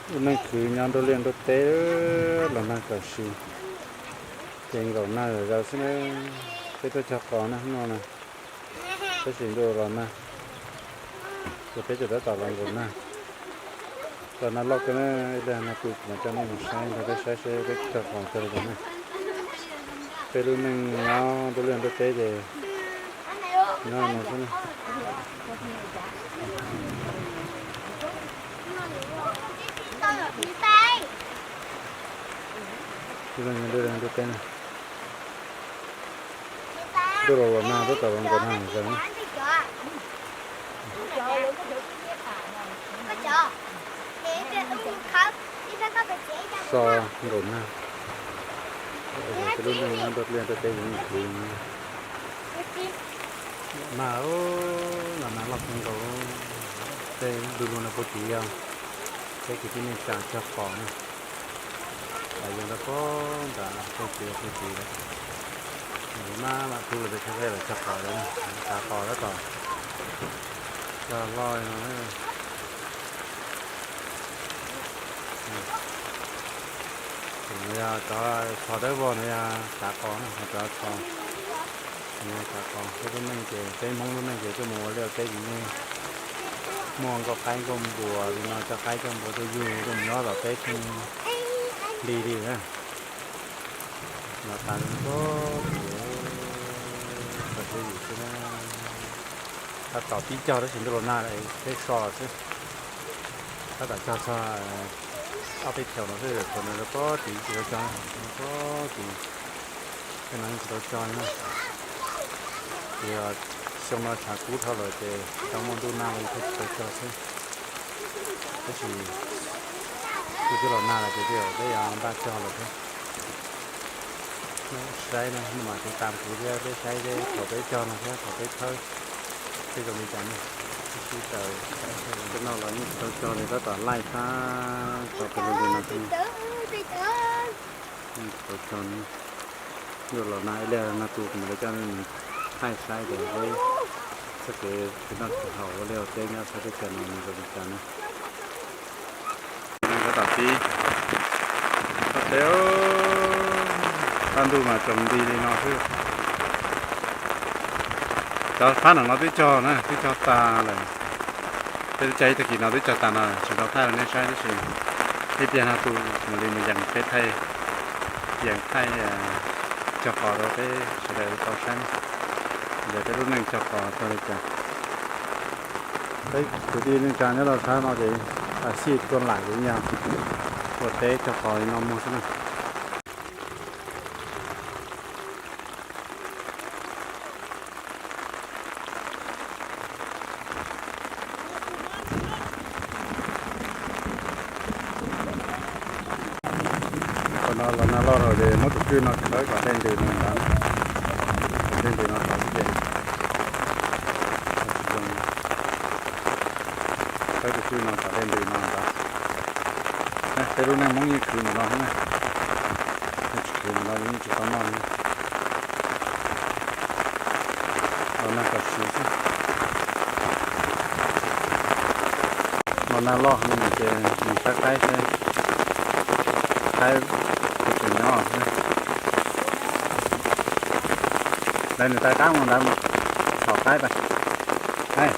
Lub neej khwv nyob nruab liaj nruab teb los nag kom siv, ces nkaum nag zom zaws xwb na. Peb tuaj cog qos na hnub no na, tab sis ntuj los nag, ces peb tseem tab tom los nkaum nag. Los nag loj kawg na, ib pliag nag tu kuv mam coj nej mus saib nrog peb saib seb peb cog qos cog li cas na. Peb lub neej nyob nruab liaj nruab teb ces nyob no xwb na. Ntuj los los nag, tab tom los nkaum nag zom zaws na. So nkaum nag, peb lub neej nyob nruab liaj nruab teb ces nag, los nag loj kawg nkaus. Tej du lug no puag tid yog peb kwv tij neej tsa cog qos na. Los yog rau puag nram puag tid puag tid lawm, mam mam pub lawv peb tshab qe los cog qos lawm na. Tav qos tab tom cog loj no. Yog cov txhos dawb vog no yog tav qos na, ho cov txhos, tav qos. Peb lub neej ces peb Hmoob lub neej ces tuaj mus ua liaj ua teb ces yeej muaj nkauj qaib nkauj npua li no, coj qaib coj npua tuaj yug tuaj mus nyob tom teb xwb li li na. Los tas li no, txog siav yim xwb na. Tab tom pib cog tab sis ntuj los nag es peb so xwb. Tab tom cog txog ob peb chaw no xwb, thaum no rau puag tid tsis tau cog, rau puag tid, tej no yeej tsis tau cog li na. Ces xyoo no tshav kub dhau lawm ces tsis tau muaj ntuj nag li thiaj tsis tau cog xwb. Tab sis kuv twb los nag lawm ces tej zaum peb yuav npaj cog lawm thiab. Saib na, noj mas tiv tas kuv thiab peb saib seb thaum peb cog no thiab thaum peb khawb tej zoo li cas na. Sib taws, tej no los yeej tsis tau cog li, tab tom laij tag tso pes lug li no xwb. Yeej tsis tau cog li. Ntuj los nag ib pliag nag tu kuv mam li coj nej mus thaij saib tias peb txoj kev tsis noj tsis haus ua liaj ua teb nyob sab teb chaws no nws zoo li cas na. Tab tom pib, tab sis tab ntuj mas tsaus nti li no xwb. Cov phab nram no twb cog na, twb cog tas lawm. Peb twb cog ib tag kis no twb cog tas no lawm, tsis tau thaij rau nej saib tab sis ib pliag no tus mus li mus yees peb thaij, yees thaij cog qos rau peb sawv daws tau saib na. Ntawm peb lub neej cog qos cog li cas. Peb kwv tij neej tsa nyob rau sab no ces a xij tuaj laim ces yog ua teb cog qos li no muag xwb na. Qhov no los nag loj lawm ces muab tus kwj no khawb kom dej ntws no ntag. Kom dej ntws no tod xwb ces tsis zoo. Khawb tus kwj no kom dej ntws no ntag. Peb lub neej Hmoob yeej khwv mus no xwb na, yeej tsis khwv mus no li yeej tsis tau noj li. Los nag kom siv xwb. Los nag loj no ces mus saib qaib seb qaib puas tseem nyob xwb. Lawv nws tais qaib mus ntawd, tsom qaib pais.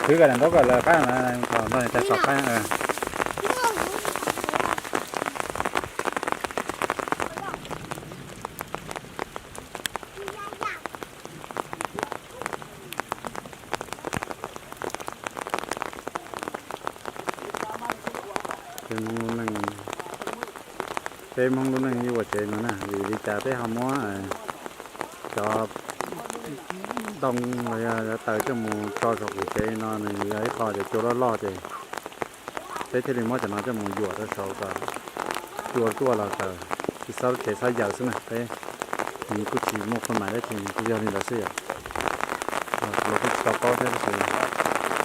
Khwv kom nraub kom lawv qaib, nrog nws tais tsom qaib. Peb Hmoob lub neej, peb Hmoob lub neej yeej ua tsev no na, vim li cas peb ho muab cov ntoo los yog cov taws coj mus tso saum qaum tsev no, nws yog ib qho ces cua loj loj ces peb thiaj li muab cov no coj mus yuam rau saud kom cua tuaj los kom tsis txhob tsev txhob yaws xwb na. Peb nws kuj tsis muaj khuaj mais dab tsi, kuj yog li ntawd xwb yom. Los kuj tsis tau paub thiab tab sis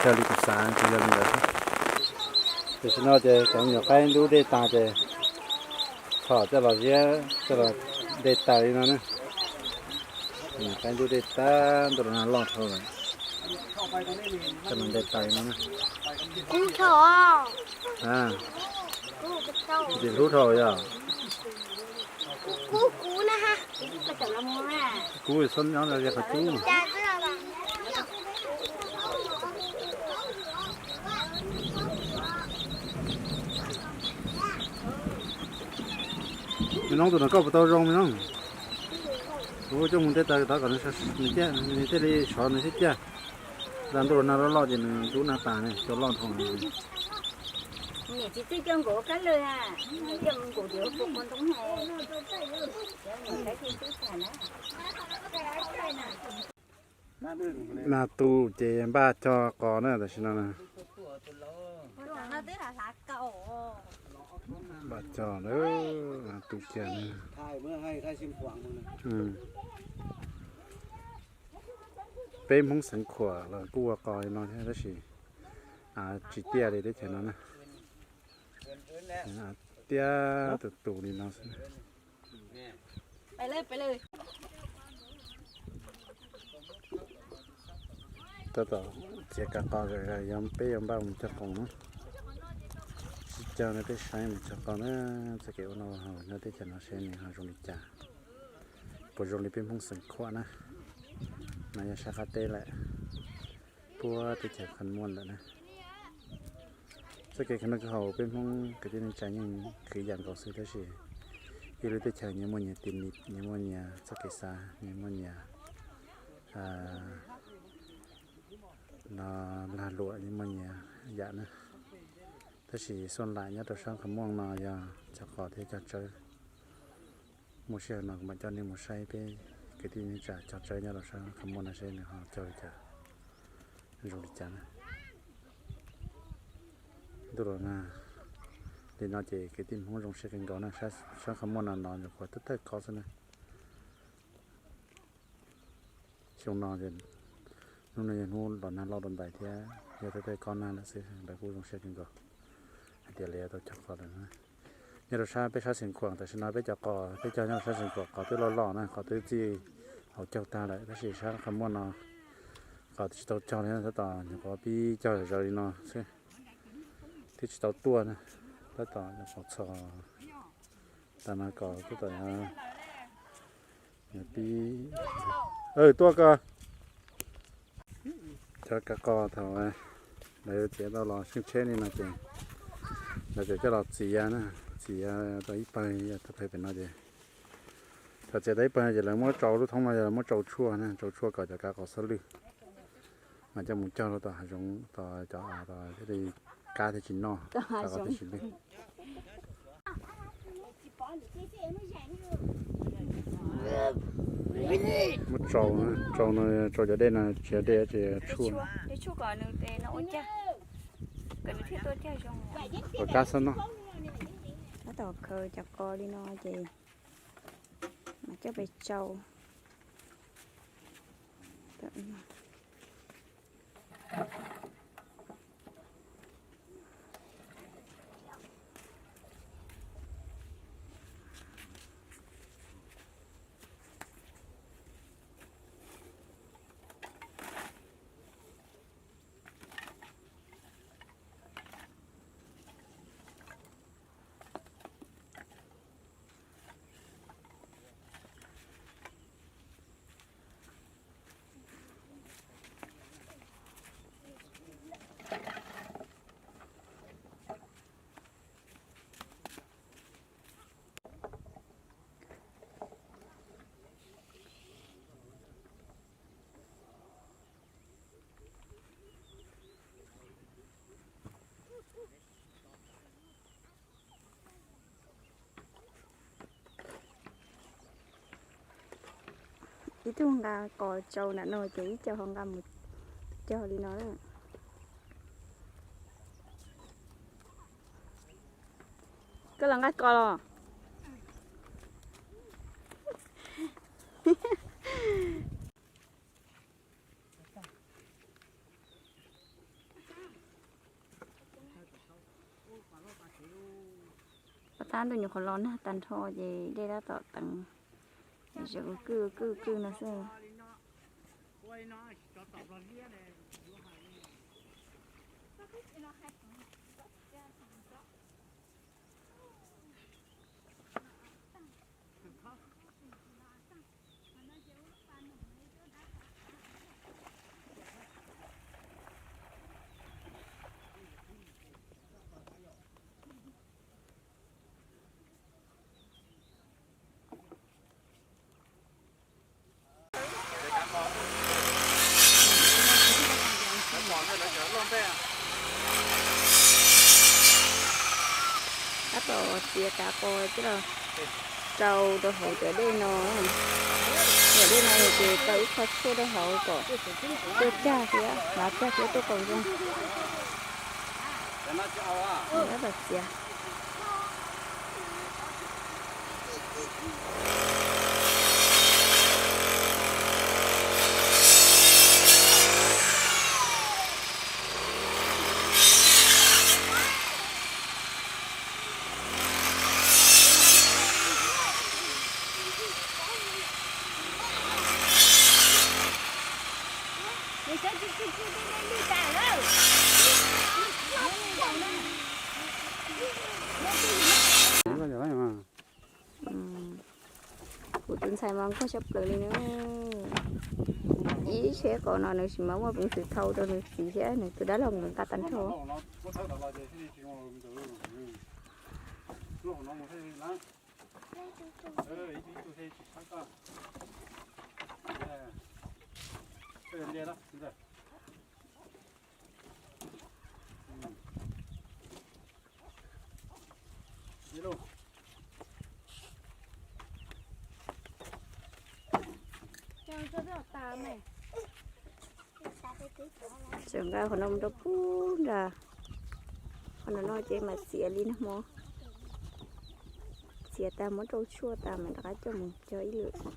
raws li kuv xav kuj yog li ntawd xwb. Tam sim no ces cov me nyuam qaib ntub dej tas ces txhom coj los ziab coj los de taws li no na. Qaib ntub dej tag ntuj los nag loj dhau lawm, coj los de taws li no na. Kub thaum, kub thaum yog, kub kub na ha, kub qhov cub. Me noob, tus no koj puas tau zoo me noob? Kuv coj mus nte taws tod kom nws thiaj li sov nws thiab ciaj. Nta ntuj los nag loj loj ces nws rub nag tas ne, cua loj dhau. Niam txiv twb coj nkaus kab lawg, coj nkaus tias ua ua ntoo. Nag tu ces npaj cog qos na tam sim no. Npaj cog na, nag tu kiag na. Peb Hmoob Xeev Khuam los kuj ua qos li no thiab tab sis tsis tiaj li teb chaws no na. Tiaj tus tus li no xwb. Tab tom txiav kav qos zom zaws, yog peb yuav npaj mus cog qos na. Sib cog no peb saib mus cog qos na. Txoj kev ua no nyob teb chaws no seb nws ho zoo li cas, puas zoo li peb Hmoob Xeev Khuam na. No yog sab qab teb lawm, puag teb chaws Kham Muam lawm na. Txoj kev khwv noj khwv haus peb Hmoob kwv tij neej tsa yeej khwv yam nkaus xwb tab sis ib lub teb chaws nyias muaj nyias tis lis, nyias muaj nyias txoj kev xav, nyias muaj nyias lag luam, nyias muaj nyias yam na. Tab sis xuaj laim nyob rau sab Kham Muam no yog cog qos thiab cog tsawb. Muaj sij hawm no kuv mam coj nej mus saib peb kwv tij neej tsa cog tsawb nyob rau sab Kham Muam no seb nws ho cog li cas, zoo li cas na. Ntuj los nag li no ces kwv tij Hmoob zoo siab kawg nkaus na, sab Kham Muam no no nyuam qhuav thawj thawj kob xwb na. Xyoo no, hnub no yog hnub los nag loj dua ntais thiab yog thawj thawj kob nag lawm xwb lawv kuj zoo siab kawg nkaus hais tias lawv yuav tau cog qos lawm na. Nyob rau sab peb sab Xeev Khuam tam sim no peb cov qos peb cog nyob rau sab Xeev Khuam qos twb loj loj na, qos twb txij hauv caug tag lawm tab sis sab Kham Muam no qos twb tsis tau cog li na, tab tom nyuam qhuav pib cog zawv li no xwb, twb tsis tau tuaj na, tab tom nyuam qhuav txhos tas no kom tab tom pib tuaj ko. Cov kav qos thaum lawv txiav tau los seej tsheb li no ces lawv tseem coj los txiav na, txiav tau ib pawg yog tawg pem no ces thaum txiav tau ib pawg no ces lawv muab tsau lub thoob no, yog lawv muab tsau tshuaj na, tsau tshuaj kom cov kav qos xab lwj mas coj mus cog rau tom hav zoov, tom cov av tod thiaj li kab thiaj tsis noj, kav qos thiaj tsis lwj. Muab tsau, tsau no, tsau cov dej no, tsis yog dej, tsis yog tshuaj. Kom kab xab noj. Tab tom khaws cov qos li no ces mam coj pem tsau. Ib tug nqa qos tsau nram no ces ib co ho nqa mus cog li no. Koj los nqa qos los? Pab tab ntuj nyuam qhuav los nag tag nrho ces dej tab tom teev, kwj kwj kwj no xwb. Tab tom txiav kav qos coj los rau rau hauv cov dej no. Cov dej no ces rau ib qho tshuaj rau hauv kom tuaj cag thiab, hlav cag thiab tuaj kom zoo. Tab tom txiav. Kuv tus ntxhais mas nkauj tshaj plaws li na. Ib tsheb qos no nws tsis mas muaj peev xwm thau rau nws txiv thiab nws tus dab laug nws nqa tag nrho. Tseem nqa qhov no mus rau pub nrad. Qhov no no ces mam txiav li nag hmo. Txiav tas muab rau tshuaj tas mam rov qab coj mus cog ib lwm.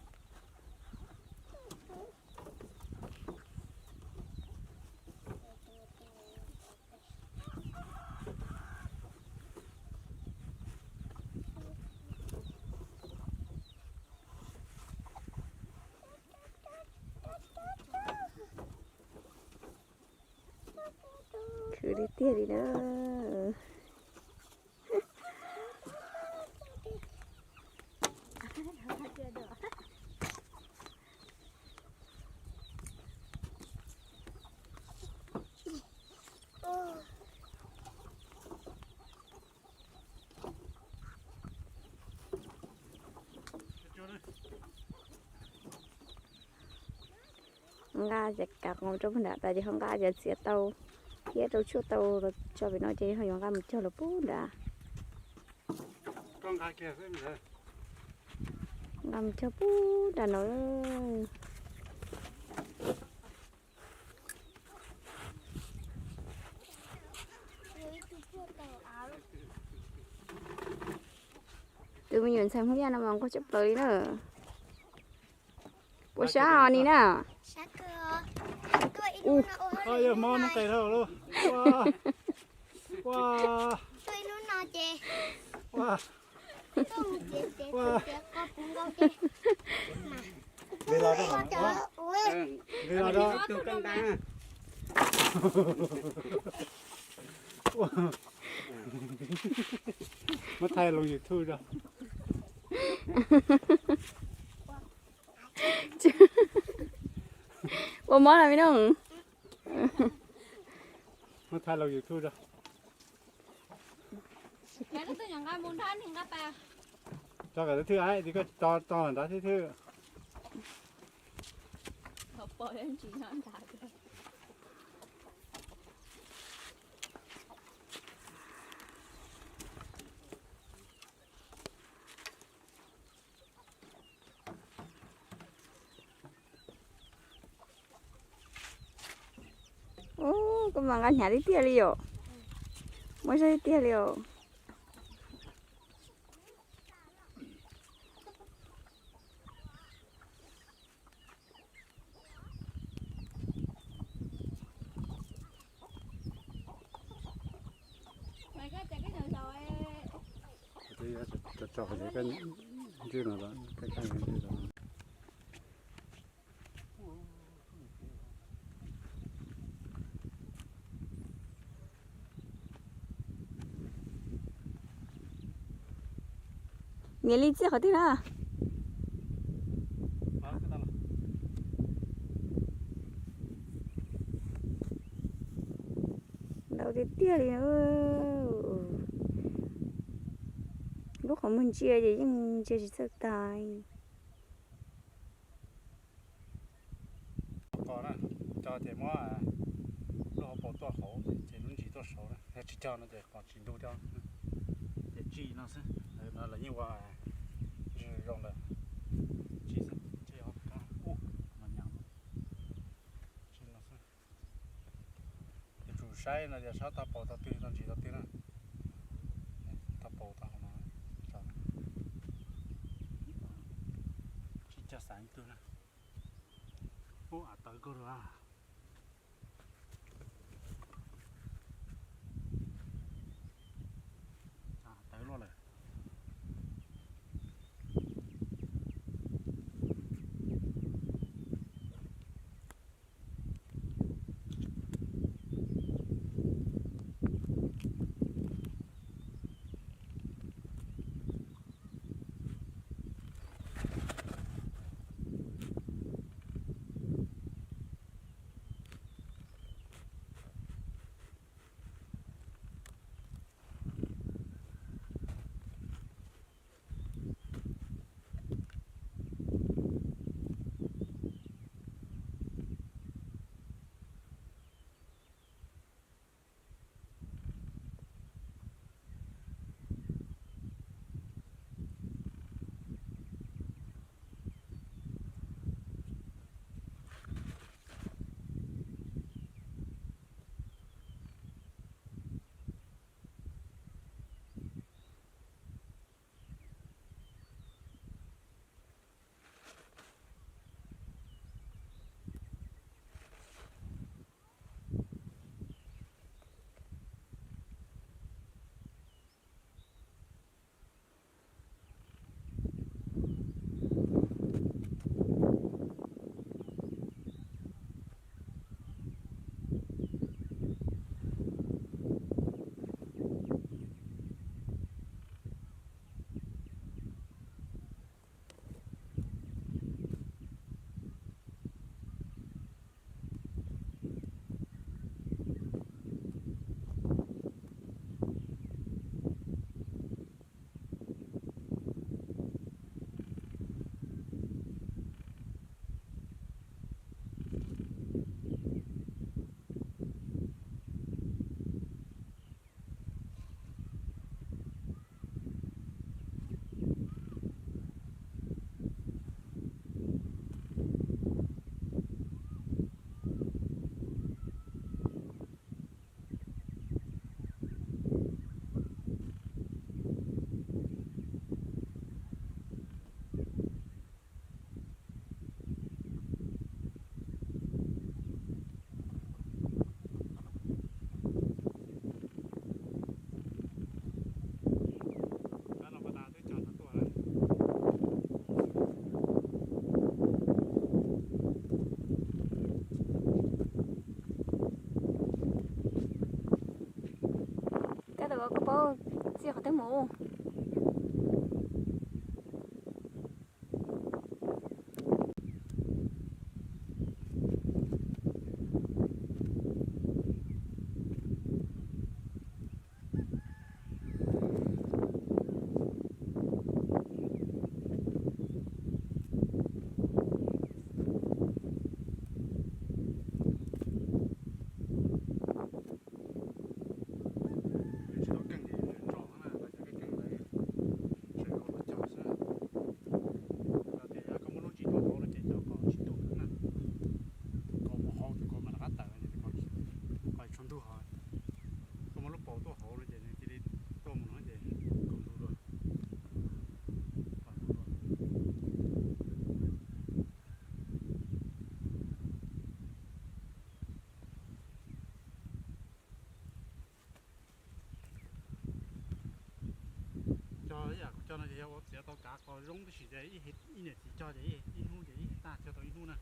Khwv tiag tiag li na. Nqa cov kav qos rau puag nrad tas ces ho nqa cov txiav tau thiab rau tshuaj tau los tso pem no ces ho yuav nqa mus cog los puag nrad. Nqa mus cog puag nrad no. Tus me nyuam ntxhais Hmoob Yaj no mas nkauj tshaj plaws li na. Puas sab os ni na? Ua, yog mob noob qes dhau lawm. Ua, ua, ua. Muab thaij loo YouTube os. Ua mob los me noog. Muab thaij loo YouTube os. Tso kom lub thwj aib, koj tso tso nrad thwj thwj. Ub, koj mas nqa hnyav tiag tiag li yom. Muaj zog tiag tiag li os. Cia li txiaj qhov twg na? Ntau tiag tiag li. Lub qhov muag ntsia ces yeej ntsia tsis txawj tas. Qos na, cog ces muab lub hauv paus tuaj hauv ces lub ntsis tuaj saud na, yog tsis cog no ces qos tsis ntug thiab. Ces tsij no xwb, no lawv yeej ua zoo lawm. Tsij xwb, tsij hauv ub, no nyam. Tsij no xwb. Yuav tsum saib no tias sab tog paus tog twg tog ntsis tog twg na. Tog paus tog hauv no. Tsis cog xav ib tug na. Ub, av tawv kawg lawm. Av tawv luaj lawm. Koj tau koj paub txiaj qhov twg mus. Tsis tau keej ces nrov na, lawv cov keej keej ntawd tseem kaus los cog xwb. Yog tias yog koj muab lub ntsis tuaj hauv no ces cov qos tsis tuaj na. Kaus mus hauv tus kaus mas rov qab tawm no ces qos tshuav ntug hos. Koj muab lub paus tuaj hauv no ces nws cia li tuaj mus no ces kaus ntug dua. Qos ntug dua. Cog ib yam kuv cog no ces yog ua txiav tau kav qos zoo tab sis ces ib niam txiv cog ces ib hnub ces ib hais tag cog tau ib hnub na.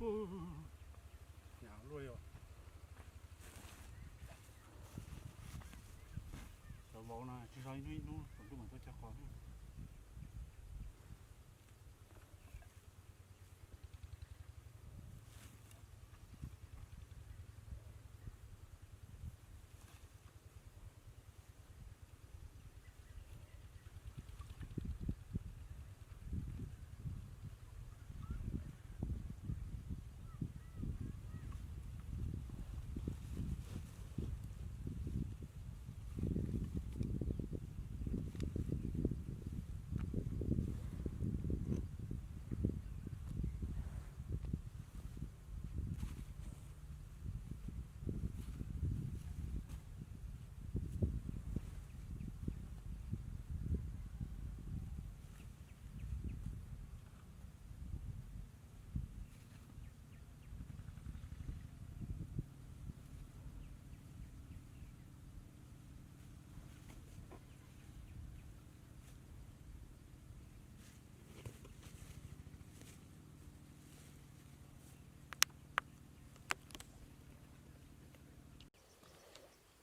Hnyav luaj yog. Cov vauv no tsis so ib hnub ib hnub, thaum twg mam tuaj cog qos thiab.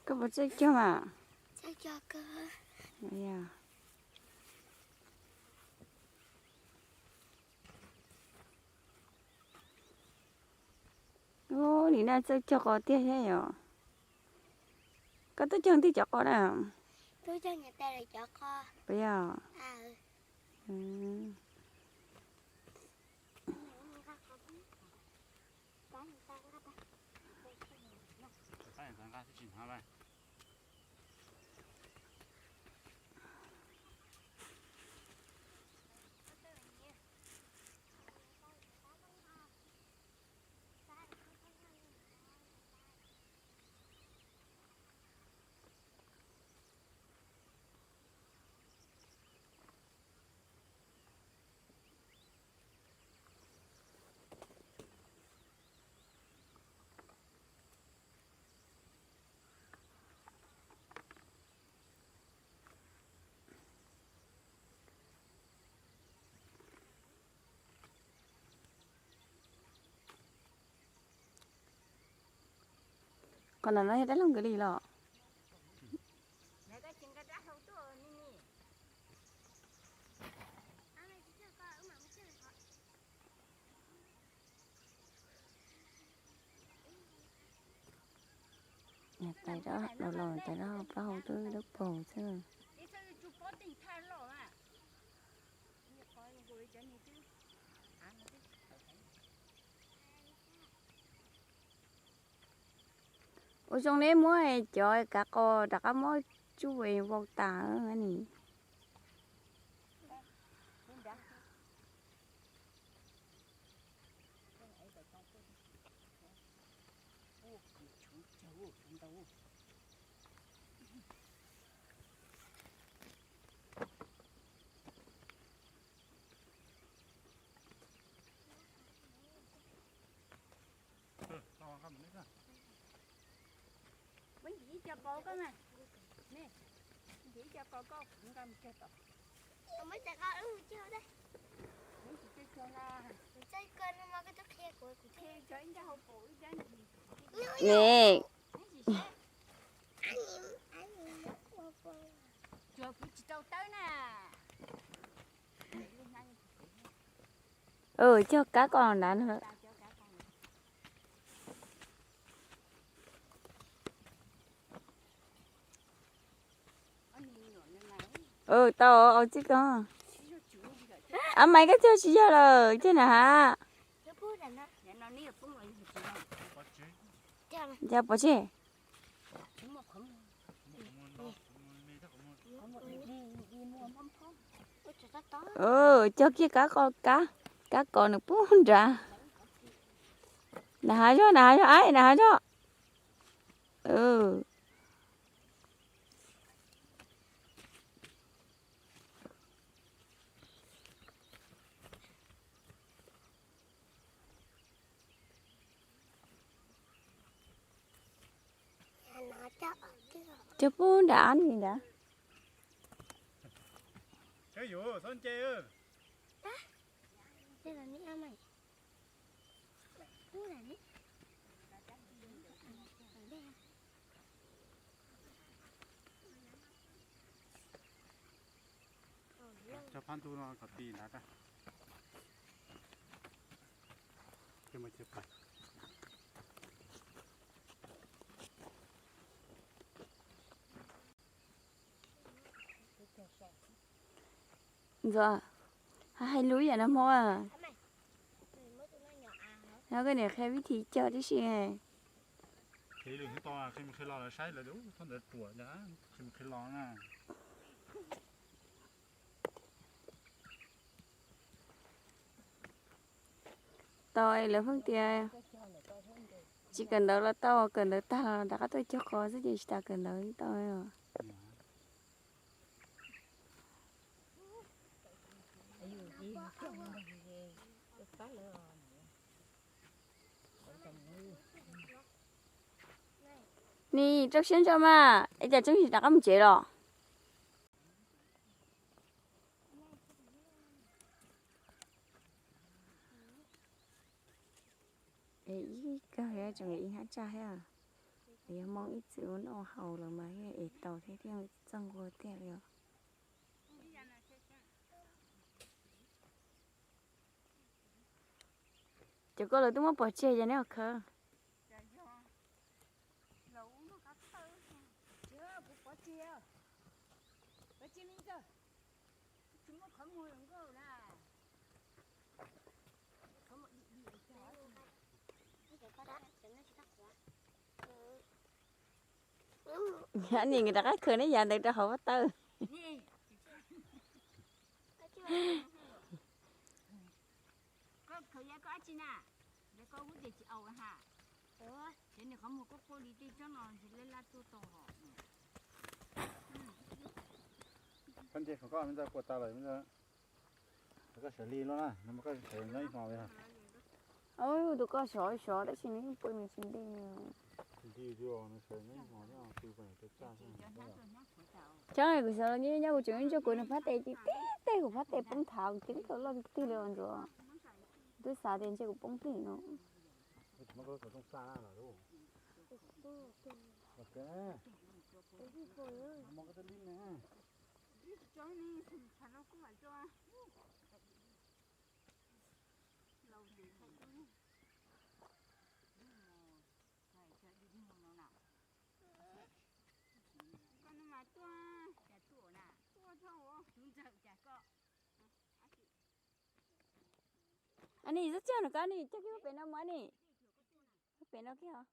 Koj puas txawj cog mas? Nim no txawj cog qos tiag thiab yom. Koj twb cog twg cov qos na? Puas yog? Qhov no no yog dab laug nkawd li los? Tais rov los, tais rov plaub hau twb dawb paug xwb. Ua zoo neb muab cov kav qos rov qab muab tsuj vau tas ni. Ne. Cog kab qos nrad no. Tau, au txij ko. Ab, mais koj cog tsis yog lawm, cog na ha. Yog pov tseg. Cog kiag kab qos, kab kos nws pub nrad. Na ha zog, na ha zog, aib, na ha zog. Cog pub nram ab ni nrad. Thab ntu no kom ti nrad. Ntxuav, hais lus yam no hmo. No koj niam qhia vib thi cog tib si. Qhia lus to, qhia mus qhia los lawv saib lawv tias, ub, thaub ntawd ruam, qhia mus qhia los na. Tau lawv pheej tias tsis kawm ntawv los tau, kawm ntawv tag los rov qab tuaj cog qos xwb ces tsis tas kawm ntawv tau. Nim rau siab ntso mas, es cas tseem tsis rov qab mus tsev los? Ib kawg tseem ib hnab tsaj thiab. Yog Hmoob ib txwm ua noj haus lawm mas thiaj es tau thiab, thiaj txawj nquag tiag li os. Cov ko lawv twb muab pov tseg ces neb ua khawv. Nim rov qab khawv neb yav ntawd rau hauv vaj tawb. Koj nce qhov koj quaj li tej tsob no ntshe laj laj tuaj tau hos. Koj nce qhov koj, me ntxawg quaj tas lawm, me ntxawg. Koj sawv lig luaj na, no mas koj sawv nyob ib hmos li. Tus koj sov sov tab sis nws yeej pw nws tsis nti. Tsis nti, sawv nyob ib hmos thiab pw pem tej tsaj. Tshab kuv xav los nyob nyob kuv tseem ntsia kuv nws phab tes ces tib teg kuv phab tes poob thav kuv ceeb tau loj tig li os Ntsuag. Twb xav tias ntshe kuv poob plig no. Nim zab txaj no koj nim coj kiag pem no mas nim, pem no kiag.